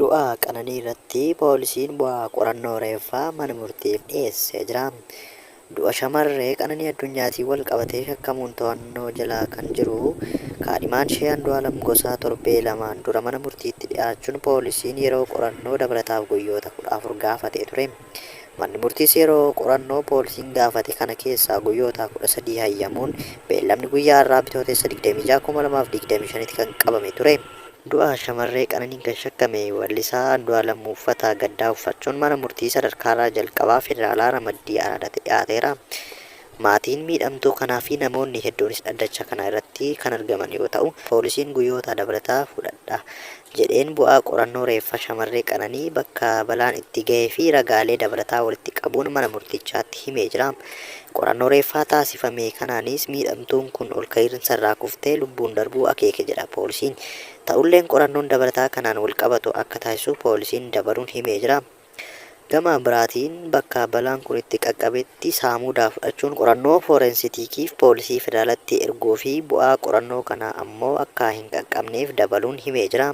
Du'a Qananii irratti poolisiin bu'aa qorannoo reeffaa mana murtiif dhiyeessee jira. Du'a shamarree Qananii Addunyaatiin wal qabatee shakkamuun to'annoo jala kan jiru kaadhimaan ishee Andu'aalam Gosaa torbee lamaan dura mana murtiitti dhiyaachuun poolisiin yeroo qorannoo dabalataaf guyyoota 14 gaafatee ture. Manni murtiis yeroo qorannoo poolisiin gaafate kana keessaa guyyoota 13 hayyamuun beellamni guyyaa har'aa Bitootessa 26, 2025tti kan qabame ture. Du'a shamarree Qananiin kan shakkame wallisaa Andu'aalam uffata gaddaa uffachuun mana murtii sadarkaarraa jalqabaa federaalaa ramaddii Araadaatti dhiyaateera. Maatiin miidhamtuu kanaa fi namoonni hedduunis dhaddacha kana irratti kan argaman yoo ta'u, poolisiin guyyoota dabalataa fudhadha jedheen bu'aa qorannoo reeffa shamarree Qananii bakka balaan itti gahee fi ragaalee dabalataa walitti qabuun mana murtichaatti himee jira. Qorannoo reeffaa taasifame kanaanis miidhamtuun kun olka'iinsarraa kuftee lubbuun darbuu akeeke jedha poolisiin. Ta'ulleen qorannoon dabalataa kanaan walqabatu akka taasisu poolisiin dabaluun himee jira. Gama biraatiin bakka balaan kun itti qaqqabetti saamuuda fudhachuun qorannoo foorensitiikiif poolisii federaalatti erguu fi bu'aa qorannoo kanaa ammoo akka hin qaqqabneef dabaluun himee jira.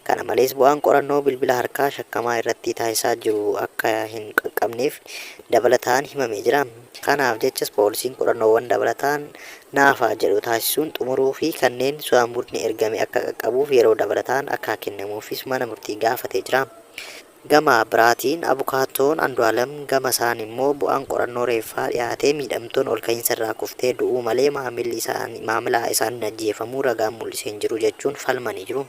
Kana malees bu'aan qorannoo bilbila harkaa shakkamaa irratti taasisaa jiru akka hin qaqqabneef dabalataan himamee jira. Kanaaf jechas poolisiin qorannoowwan dabalataan naafa jedhu taasisuun xumuruu fi kanneen saamudni ergame akka qaqqabuuf yeroo dabalataan akka kennamuufis mana murtii gaafatee jira. Gama biraatiin abukaattoon Andu'aalam gama isaan immoo bu'aan qorannoo reeffaa dhiyaatee miidhamtuun olka'iinsa irraa kuftee du'uu malee maamilli isaanii maamila isaaniin ajjeefamuu ragaan mul'ise hin jiru jechuun falmanii jiru.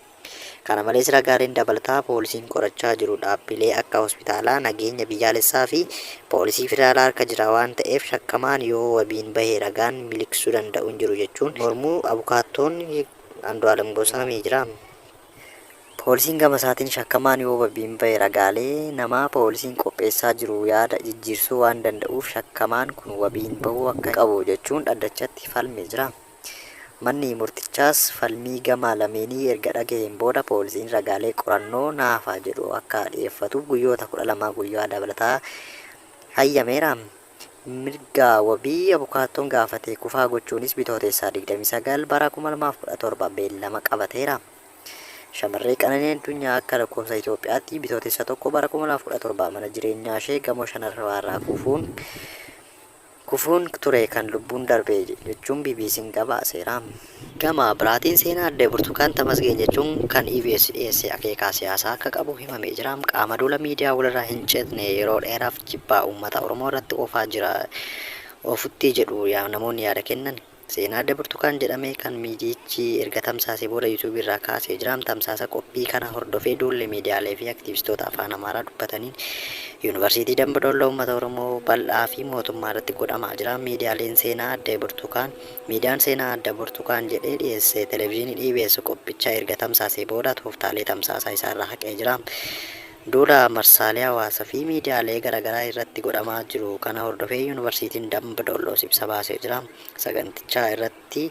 Kana malees ragaaleen dabalataa poolisiin qorachaa jiru dhaabbilee akka hospitaalaa, nageenya biyyaalessaa fi poolisii federaalaa harka jira waan ta'eef shakkamaan yoo wabiin bahe ragaan miliqsuu danda'u hin jiru jechuun mormuu abukaattoon Andu'aalam Gosaa himee jira. Poolisiin gama isaatiin shakkamaan yoo wabiin bahe ragaalee namaa poolisiin qopheessaa jiru yaada jijjiirsuu waan danda'uuf shakkamaan kun wabiin bahuu akka qabu jechuun dhaddachatti falmee jira. Manni murtichaas falmii gama lameenii erga dhagaheen booda poolisiin ragaalee qorannoo naafa jedhu akka dhiyeeffatuuf guyyoota 12 guyyaa dabalataa hayyameera. Mirga wabii abukaattoon gaafate kufaa gochuunis Bitooteessa 29 bara 2017 beellama qabateera. Shamarree Qananii Addunyaa akka lakkoofsa Itoophiyaatti Bitootessa 1 bara 2017 mana jireenyaashee gamoo shanaffaarraa kufuun kufuun ture kan lubbuun darbe jechuun BBC'n gabaaseera. Gama biraatiin seenaa Aadde Burtukaan Tamasgeen jechuun kan EBS dhiyeesse akeekaa siyaasaa akka qabu himamee jira. Qaama duula miidiyaa walirraa hin citne yeroo dheeraaf jibbaa uummata Oromoo irratti oofaa jira oofutti jedhu namoonni yaada kennan. Seenaa Aadde Burtukaan jedhamee kan miidiyichi erga tamsaasee booda YouTube irraa kaasee jira. Tamsaasa qophii kana hordofee duulli miidiyaalee fi aktiivistoota Afaan Amaaraa dubbataniin Yuunivarsiitii Dambi Doolloo uummata Oromoo bal'aa fi mootummaa irratti godhamaa jira. Miidiyaaleen Seenaa Aadde Burtukaan Miidiyaan Seenaa Aadde Burtukaan jedhee dhiyeesse Televizhiiniin EBS qophicha erga tamsaasee booda tooftaalee tamsaasaa isaarraa haqee jira. Duula marsaalee hawaasa fi miidiyaalee garagaraa irratti godhamaa jiru kana hordofee Yuunivarsiitiin Dambi Doolloos ibsa baasee jira. Sagantichaa irratti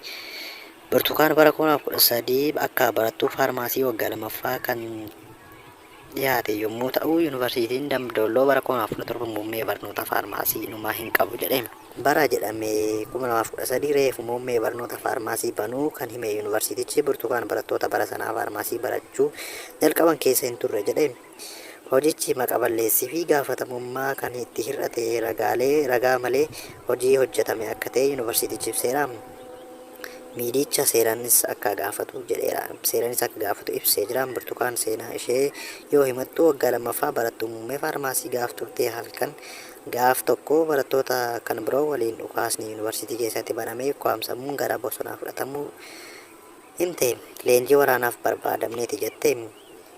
Birtukaan bara 2013 akka barattuu faarmaasii waggaa lamaffaa kan dhiyaate yommuu ta'u, Yuunivarsiitiin Dambi Doolloo bara 2017 muummee barnoota faarmaasii inumaa hin qabu jedhe. Bara jedhame 2013 reefu muummee barnoota faarmaasii banuu kan hime yuunivarsiitichi, Burtukaan barattoota bara sanaa faarmaasii barachuu jalqaban keessa hin turre jedhe. Hojichi maqa balleessii fi gaafatamummaa kan itti hir'ate ragaalee ragaa malee hojii hojjetame akka ta'e yuunivarsiitichi ibseera. Miidiyicha seeranis akka gaafatu jedheera. Seeranis akka gaafatu ibsee jira. Burtukaan seenaa ishee yoo himattu waggaa lammaffaa barattuu muummee faarmaasii gaaf turte halkan gaaf tokko barattoota kan biroo waliin dhukaasni yuunivarsiitii keessatti banamee ukkaamsamuun gara bosonaa fudhatamuu himte. Leenjii waraanaaf barbaadamneeti jette.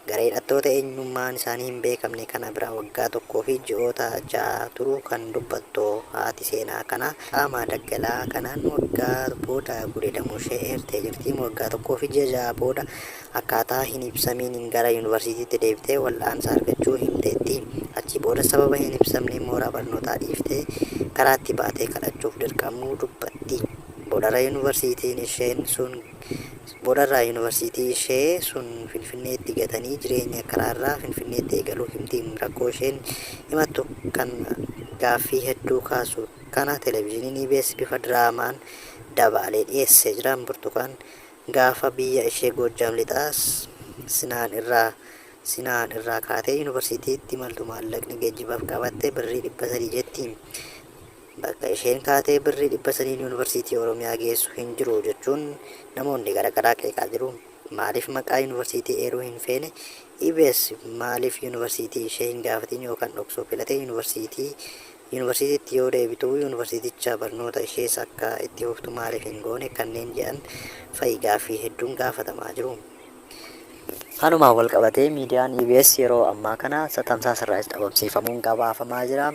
Garee hidhattoota eenyummaan isaanii hin beekamne kana bira waggaa tokkoo fi ji'oota 6 turuu kan dubbattu haati seenaa kanaa, qaama daggalaa kanaan waggaa booda gudeedamuushee eertee jirti. Waggaa tokkoo fi ji'a 6 booda akkaataa hin ibsamiiniin gara yuunivarsiitiitti deebitee wal'aansa argachuu himteetti. Achii boodas sababa hin ibsamneen mooraa barnootaa dhiiftee karaatti baatee kadhachuuf dirqamuu dubbatti. Boodarra yuunivarsiitiin isheen sun Boodarraa Yuunivarsiitii ishee sun Finfinneetti gatanii jireenya karaarraa Finfinneetti eegaluu himti. Rakkoo isheen himattu kan gaaffii hedduu kaasu kana Televizhiniin EBS bifa diraamaan dabaalee dhiyeessee jira. Burtukaan gaafa biyya ishee Goojjaam Lixaa Sinaan irraa Sinaan irraa kaatee Yuunivarsiitiitti imaltu maallaqni geejjibaaf qabatte birrii 300 jetti. Bakka isheen kaatee birrii 300n Yuunivarsiitii Oromiyaa geessu hin jiru jechuun namoonni garagaraa qeeqaa jiru. Maaliif maqaa Yuunivarsiitii eeruu hin feene? EBS maaliif Yuunivarsiitii ishee hin gaafatiin yookan dhoksuu filate? Yuunivarsiitii Yuunivarsiitiitti yoo deebitu Yuunivarsiiticha barnoota ishees akka itti fuftu maaliif hin goone? Kanneen jedhan fa'i gaaffii hedduun gaafatamaa jiru. Kanumaan walqabatee miidiyaan EBS yeroo ammaa kana tamsaasa irraas dhabamsiifamuun gabaafamaa jira.